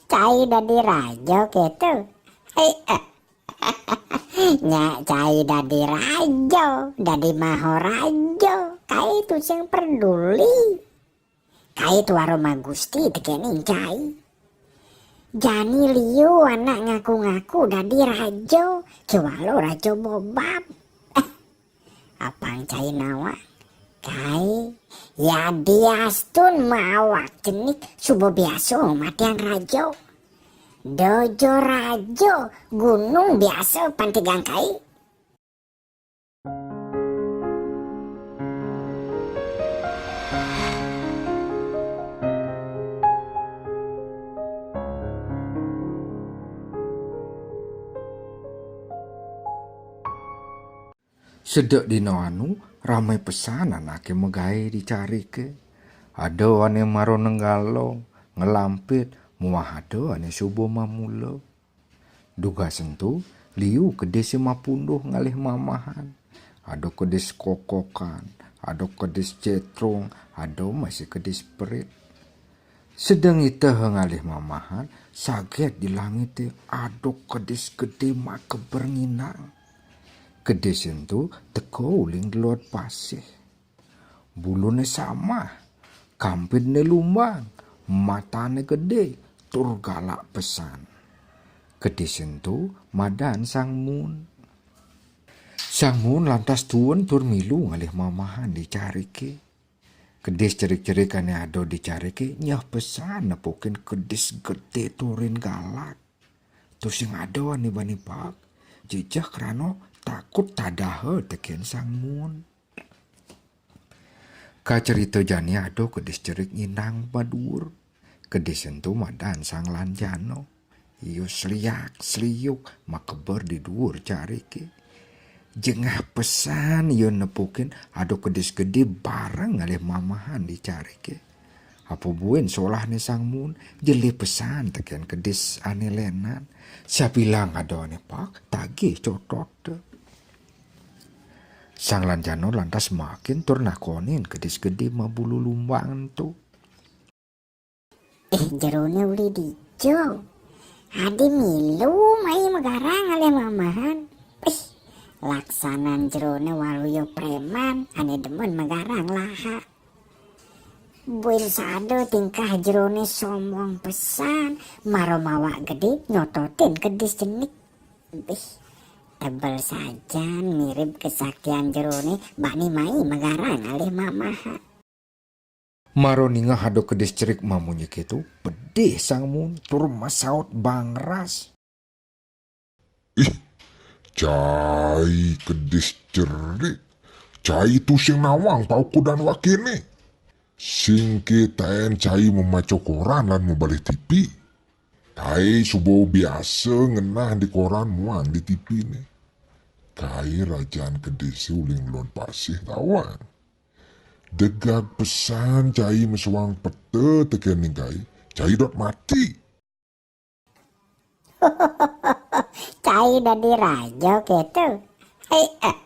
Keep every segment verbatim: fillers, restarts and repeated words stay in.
Cai dadi raja keto. Hei, eh. Nyak cai dadi raja, dadi mahoraja. Kai tusing peduli. Kai tuara magusti tekening cai. Jani liu anak ngaku-ngaku dadi raja, kewalo raja bobab. Apang cai nawang. Kai, yadiastun maawak cenik suba biasa matiang raja. Dojo raja gunung biasa pantigang kai. Sedek dina anu, rame pesan anake magae di carike. Ada ane mara nenggala, ngelampit, muah ada ane suba mamula. Dugas ento, liu kedise mapunduh ngalih mamahan. Ada kedis kokokan, ada kedis cetrung, ada masih kedis perit. Sedeng iteha ngalih mamahan, saget di langite ada kedis gede makeber nginang. Kedis ento teka uling gelod pasih. Bulune samah, kampidne lumbang, matane gede, tur galak pesan. Kedis ento madan Sang Mun. Sang Mun lantas tuen tur milu ngalih mamahan di carike. Kedis cerik-cerik ane ada di carike nyeh pesan nepukin kedis gede turin galak. Tusing ada ane bani paek, jejeh krana takut tadaha teken Sang Mun. Kacerita jani ada kedis cerik nginang maduur. Kedis ento madan Sang Lanjana. Ia sliak sliuk makeber di duur carike. Jengah pesan ia nepukin ada kedis gede bareng ngalih mamahan di carike. Apa buin solahne Sang Mun, jelih pesan teken kedis ane lenan. Sabilang ada ane paek, tagih cotote. Sang Lanjana lantas makin tur nakonin kedis gede mabulu lumbang ento. Eh, jerone uli dija? Adi milu mai magarang ngalih mamahan. Ih, laksanan jerone waluya preman ane demen magarang laha. Buin sada tingkah jerone sombong pesan, mara mawak gede nyototin kedis cenik. Ih, tebel sajan mirib kesaktian jerone bani mai magarang ngalih mamahan. Mara ningeh ada kedis cerik mamunyi keto, pedih Sang Mun tur masaut bangras. Ih, cai kedis cerik, cai tusing nawang paukudan wakene. Sing ke taen cai mamaca koran lan mabalih tipi. Cai suba biasa ngenah di koran muang di tipine. Cai rajan kedise uling lon pasih tawang. Degag pesan cai masuang peta tekening cai, cai dot mati. Cai dadi raja keto. Hei, eh.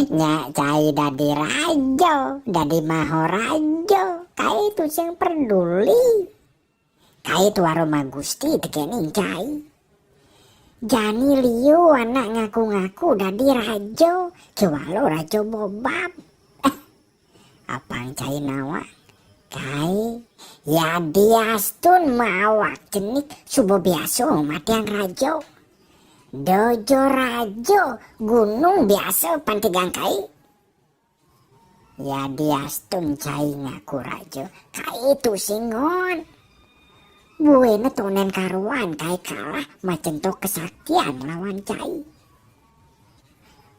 Nyak cai dadi raja, dadi mahoraja. Cai tusing peduli. Kai tuara magusti tekening cai. Jani liu anak ngaku-ngaku dadi raja, kewala raja bobab. Eh, apang cai nawang. Kai, yadiastun maawak cenik suba biasa matiang raja. Dojo raja gunung biasa pantigang kai. Yadiastun cai ngaku raja, kai tusing ngon. Buina tonden karuan kai kalah macen to kesaktian lawan cai.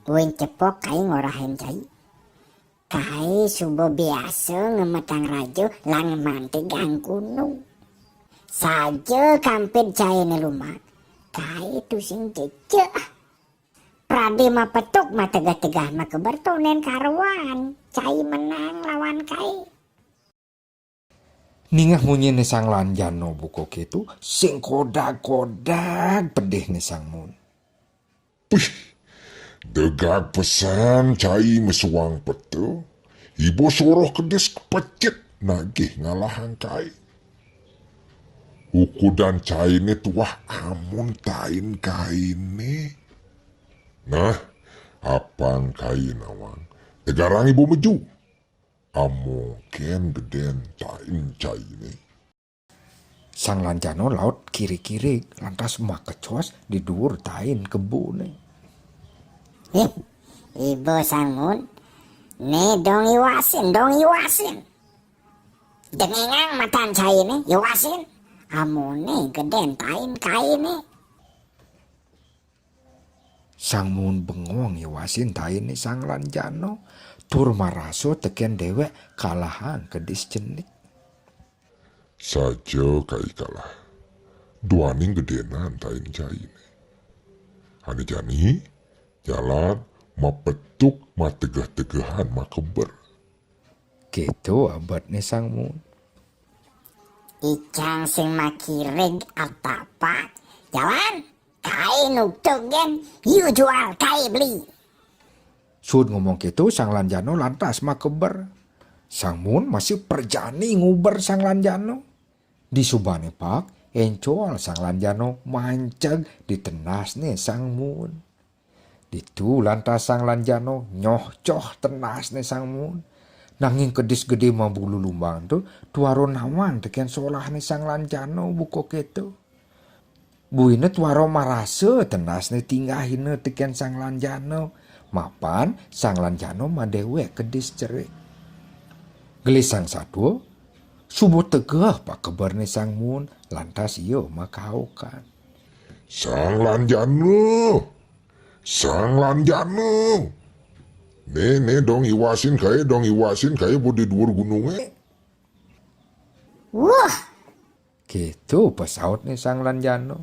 Buin cepok kai ngorahin cai. Kai suba biasa ngemetang raja lan mantigang gunung. Saja kampid caine lumat, kai tusing jejeh. Prade mapetuk mategah-tegah makeber tonden karuan, cai menang lawan kai. Ningeh munyine Sang Lanjana buka keto, sing kodag-kodag pedihne Sang Mun. Puih, degag pesan cai masuang peta, iba soroh kedis kepecit nagih ngalahang kai. Ukudan cainé tuah amun tain kainé. Nah, apang kai nawang. Tegarang ibu meju. Amokén gedén tain cainé. Sang Lanjana laut kirig-kirig, lantas makecos di duur tain kebunné. Hih, ibu Sang Mun, né dong iwasin, dong iwasin. Dengengang matan cainé, iwasin. Amuné gedén tain kainé. Sang Mun bengong iwasin tainé Sang Lanjana, tur marasa tekén déwék kalahang kedis cenik. Saja kai kalah, duaning gedénan tain cainé. Ané jani, jalan mapetuk, mategeh-tegehan, makeber. Kéto abetné Sang Mun. Icang sing makirig atapak, jalan. Kai nugtug gén, yu jual, kai beli. Suud ngomong kéto, Sang Lanjana lantas makeber. Sang Mun masih prajani nguber Sang Lanjana. Disubané paek, éncol Sang Lanjana manceg di tendasné Sang Mun. Ditu lantas Sang Lanjana nyohcoh tendasné Sang Mun. Nanging kedis gedé mabulu lumbang to tuara nawang tekén solahné Sang Lanjana buka kéto. Buina tuara marasa tendasné tinggahina tekén Sang Lanjana, mapan Sang Lanjana madéwék kedis cerik. Gelis Sang Satua, suba tegeh pakeberné Sang Mun, lantas ia makaukan. Sang Lanjana, Sang Lanjana. Né, né, dong iwasin kaé, dong iwasin kaé, ba di duur gunungé. Wah, kéto pasautné Sang Lanjana.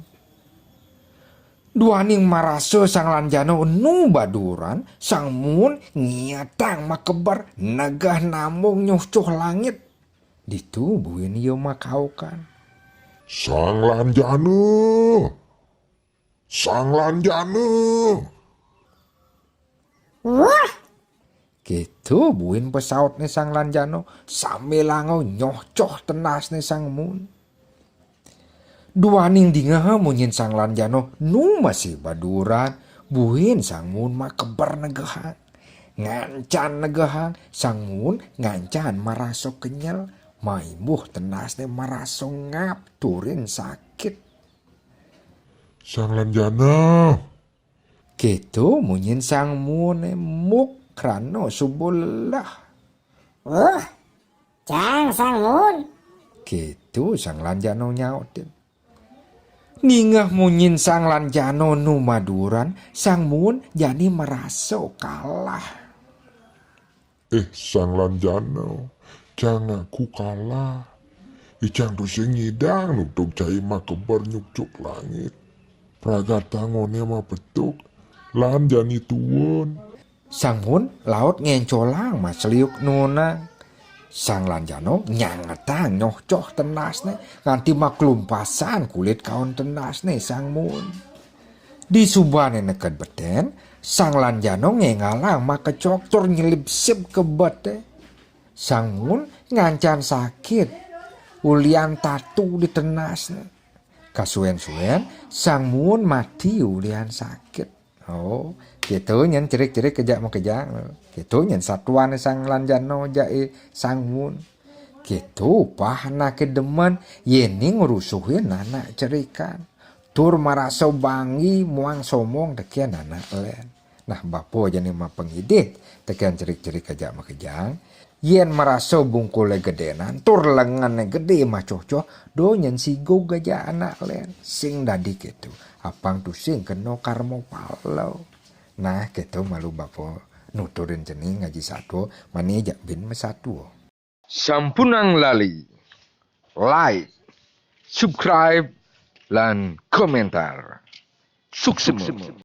Duaning marasa Sang Lanjana enu baduuran, Sang Mun ngietang makeber, negeh nambung nyohcoh langit. Ditu buin ia makaukan. Sang Lanjana, Sang Lanjana. Wah, kéto buin pasautné Sang Lanjana, sambilanga nyohcoh tendasné Sang Mun. Duaning dingeha munyin Sang Lanjana nu masih baduuran, buin Sang Mun makeber negehang. Ngancan negehang, Sang Mun ngancan marasa kenyel, maimbuh tendasné marasa ngap turin sakit. Sang Lanjana. Kéto munyin Sang Mun, muk krana suba lelah. Wah, cang Sang Mun. Kéto Sang Lanjana nyautin. Ningeh munyin Sang Lanjana nu maduuran, Sang Mun jani marasa kalah. Eh, Sang Lanjana, cang ngaku kalah. Icang tusing ngidang nugtug cai makeber nyukcuk langit. Pragatang oné mapetuk, lan jani tuun. Sang Mun laut ngéncolang masliuk nunang. Sang Lanjana nyangetang nyohcoh tendasné, nganti maklumpasan kulit kaon tendasné Sang Mun. Disubané neked betén, Sang Lanjana ngénggalang makecok tur nyelipsip ka beté. Sang Mun ngancan sakit, ulian tatu di tendasné. Kasuén-suén, Sang Mun mati ulian sakit. Oh, kéto nyén cerik-cerik ajak makejang. Kéto nyén satuané Sang Lanjana jaké Sang Mun. Kéto upah anaké demen, yéning ngrusuhin anak cerikan. Tur marasa banggi muang sombong tekén anak lén. Nah, bapa jani mapangidih tekén cerik-cerik ajak makejang. Yén marasa bungkulé gedénan, tur lengené gedé macoh-coh, da nyén sigug ajak anak lén. Sing dadi kéto, apang tusing kena karma pala. Nah, kéto malu bapa nuturin cening ngaji satua, mani jak bin masatua. Sampunang lali like, subscribe, lan komentar. Suksma.